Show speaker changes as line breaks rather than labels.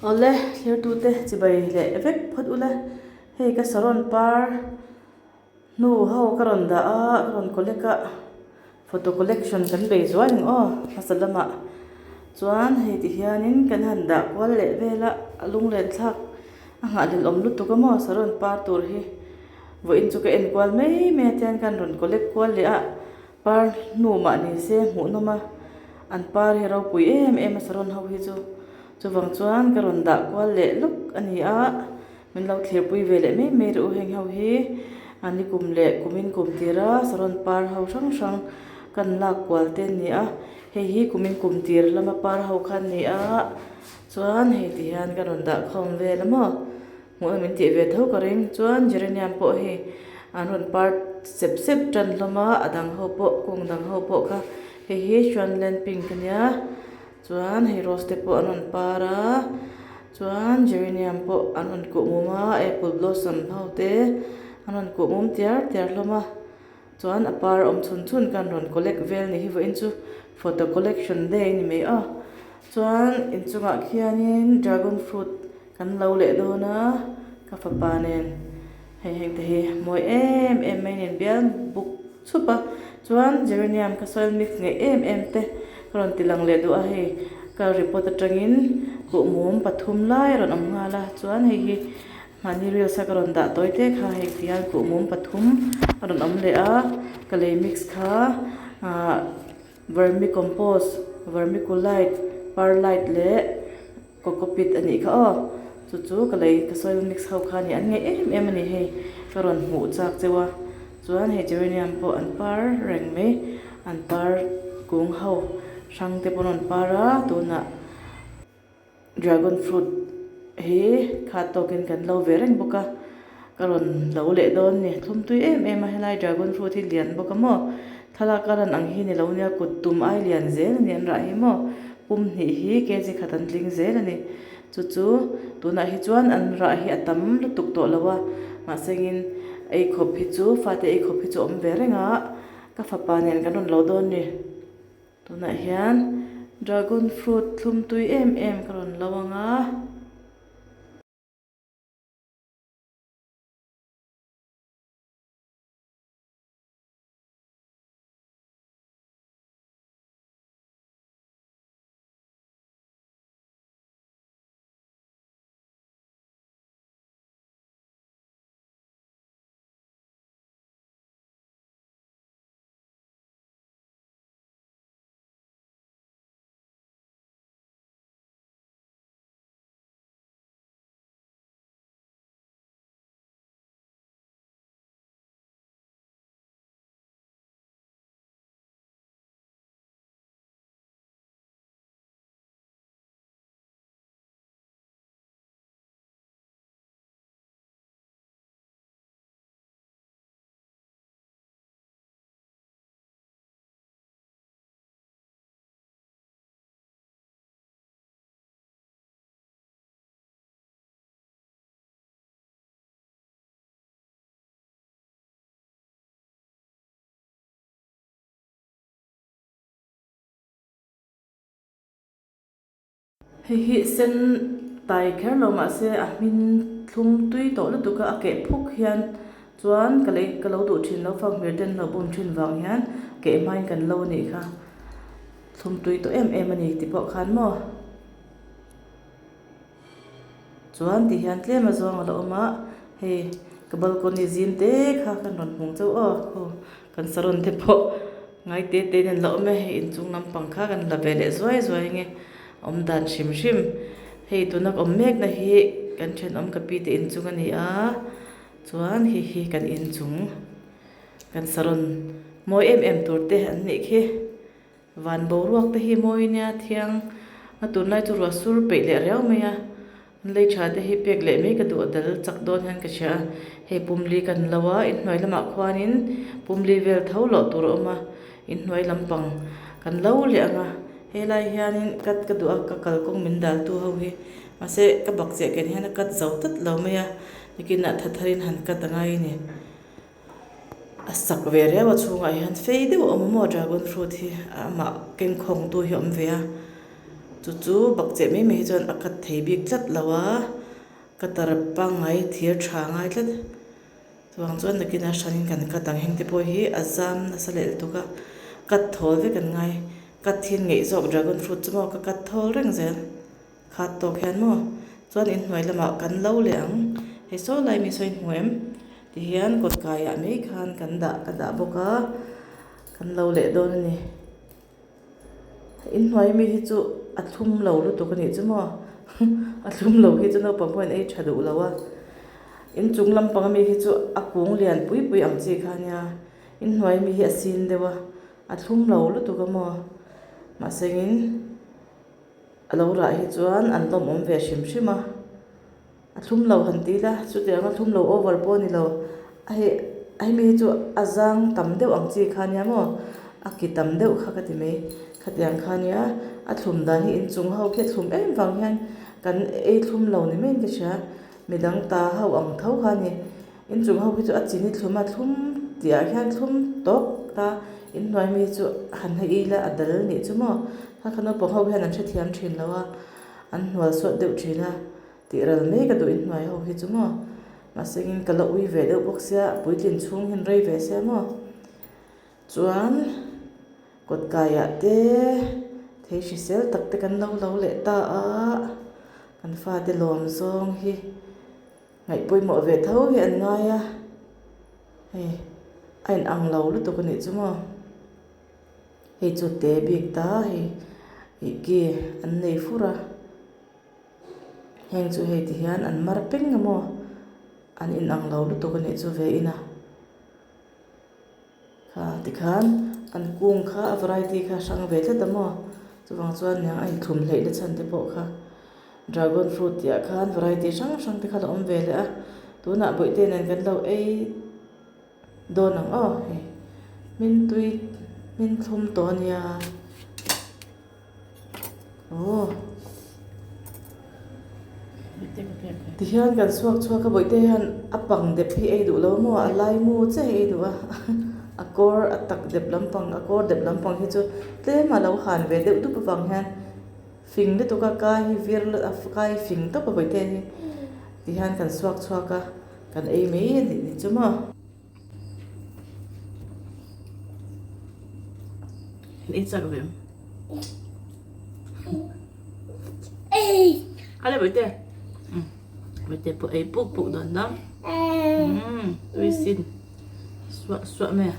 Awle thirtute chibai leh vek phawt ula hei ka saron par hnu ho ka rawn dah a ka rawn collect a photo collection kan bei zuai ang aw hmasa lamah chuan hei ti hianin kan han dah kual leh vel a a lunglen thlak a nghahhlelh awm lutuk a maw saron par tur hi vawiin chu ka en kual mai mai a tian khan rawn collect kual leh a. Par hnu mah ni se hmuh nawm a, an par hi ropui em em a saron ho hi chu. Chuvang chuan ka rawn dah kual leh lawk a ni a, min lo thlirpui ve leh mai mai rih u heng ho hi. A ni kum leh kumin kum tir a saron par ho hrang hrang kan lak kual te a ni a, hei hi kumin kum tir lama par ho kha a ni a, chuan hei ti hian ka rawn dah khawm vel a maw. Hmuh min tih ve tho ka ring chuan geranium pawh hei an rawn par sep sep tan hlawm a a dang ho pawh kung dang ho pawh kha hei hi swanland pink a nia chuan hei rose te pawh an rawn par a chuan geranium pawh an rawn kuh mum a apple blossom ho te an rawn kuh mum tiar tiar hlawm a chuan a par awm chhun chhun khan rawn collect vel ni hi vawiin chu photo collection day a ni mai a chuan inchungah khianin dragon fruit. Kan lo leh dawn a, ka fapa nen hei heng te hi mawi em em mai nen bial buk chhup a, chuan geranium ka soil mix ngeih em em te ka rawn ti lang leh duh a hei ka report atangin kuhmum pathum lai a rawn awm nghal a, chuan hei hi mahni reels a ka rawn dah tawi te kha hei ti hian kuhmum pathum a rawn awm leh a, ka lei mix kha ahh vermicompost, vermiculite, perlite leh. Cocopeat a nih kha aw, chu chu ka lei ka soil mix ho kha a ni, an ngeih em em a ni hei ka rawn hmuh chak cheu a, chuan hei geranium pawh an par reng mai, an par kung ho hrang te pawh an rawn par a, tunah dragon fruit hi kha tawkin kan lo ve reng bawk a. Ka rawn lo leh dawn ni, thlum tui em em a helai dragon fruit hi lian bawk a maw? Thlalak a ran ang hi ni lo nia kut tum ai lian zel a ni an rah hi maw? Pum hnih hi kg khat an tling zel a ni. Chu chu tunah hi chuan an rah hi a tam lutuk tawh lo a, mahsengin ei khawp hi chu fate ei khawp hi chu awm ve reng a, ka fapa nen kan rawn lo dawn ni. Tunah hian dragon fruit thlum tui em em ka rawn lo ang a. Hei hi sen tai kher lo mahse a hmin thlum tui tawh lutuk a a keh phuk hian chuan ka lei ka lo duh thin lo fanghmir ten lo bum thin vang hian keh hmain kan lo a nih kha thlum tui tawh em em a ni ti pawh khan maw. Chuan ti hian tlem a zawng a la awm a, hei ka balcony zim te kha kan rawn hmung chauh aw khaw kan saron te pawh ngai te te in an la awm e, hei inchung lampang kha kan la ve leh zuai zuai ang e, awm dan hrim hrim hei tuna ka awm mek na hi kan thenawm ka pi te inchung a ni a, chuan hei hi kan inchung kan saron mawi em em tur te an nih khi. Van boruak te hi mawi nia thiang a tunlai chu ruah sur peih leh riau mai a, an lei tha te hi pek leh mai ka duh a dal chak dawn hian ka hria a, hei pumli kan lo a inhnuai lamah khuanin pumli vel tho loh tur a awm a, inhnuai lampang kan lo leh ang a, helai hianin cut ka duh a ka kalkawng min dal tu ho hi mahse ka bak chiah ken hian a cut zo tlat lo mai a, nikinah tha tharin han cut a ngai a ni. A sak ve riau a chhungah hian fei deuh a awm a maw dragon fruit hi amah keng khawng tu hi a awm ve a. Chu chu bakcheh mai mai hi chuan a cut thei bik tlat lo a, cutter pangngai thir tha ngai tlat. Chuvang chuan nakinah hranin kan cut ang heng te pawh hi a zam nasa leh lutuk a, cut thawl vek an ngai. Cut hi an ngeih zawk dragon fruit chu maw ka cut thawl reng zel. Khat tawk hian maw chuan inhnuai lamah kan lo leh ang. Hei saw lai mi sawi hmu em? Tihian kawt kaiah mai khan kan dah ka dah bawk a, kan lo leh dawn a ni. Inhnuai mi hi chu a thlum lo lutuk a nih chu maw a thlum lo hi chu naupang pawhin ei tha duh lo a. Inchung lampang ami hi chu a kung lian pui pui ang chi kha ania inhnuai mi hi a sin deuh a, a thlum lo lutuk a maw mahse in. A lo rah hi chuan an lawm awm ve hrim hrim a, a thlum lo han ti ila chutiang a thlum lo over pawh a ni lo, a hei a hemi hi chu a zang tam deuh ang chi kha ania maw a ki tam deuh kha ka ti mai khatiang kha ania a thlum dan hi inchung ho khi a thlum em vang hian kan ei thlum lo ni maiin ka hria midang ta ho ang tho kha a ni. Inchung ho hi chu a chini thlum a thlum tih ah hian thlum tawk ta inhnuai mi chu han hei ila a dal nih chu maw kha kha naupang ho hian an hrethiam thin lo a an hnual suat deuh thin a tih ral mai ka duh inhnuai ho hi chu maw mahse in ka la ui ve deuh bawk sia puitlin chhung hian rei ve sia maw chuan kawt kaiah te thei hrisel tak te kan lo lo leh ta a kan fate lawm zawng hi. Ngaih pawimawh ve tho hi an ngai a, hei a in ang lo lutuk a nih chu maw, hei chu te bik ta hei ih ki an nei fur a, heng chu hei ti hian an mar peng a maw an in ang lo lutuk a nih chu ve in a. Kha tikhan an kung kha a variety kha a hrang ve tlat a maw chuvang chuan niang a inthlum hleih na chhan te pawh kha dragon fruit tih ah khan variety hrang hrang te kha a lo awm ve leh a tunah bawihte nen kan lo ei dawn ang aw hei hmin tui hmin thlum tawh a nia aw tihian kan chhuak chhuak a bawihte hian a pang dep hi ei duh lo maw a laimu chiah hi ei duh a a kawr a tak dep lampang a kawr dep lampang hi chu tlem a lo han ve deuh dup avang hian fing lutuk a kai hi vir a kai fing tawp a bawihte hi tihian kan chhuak chhuak a kan ei mai a nih chu maw. Ei chak ve. Ale bawihte. Bawihte pawh ei puk puk dawn dam. Tui sin. Suah suah mai a.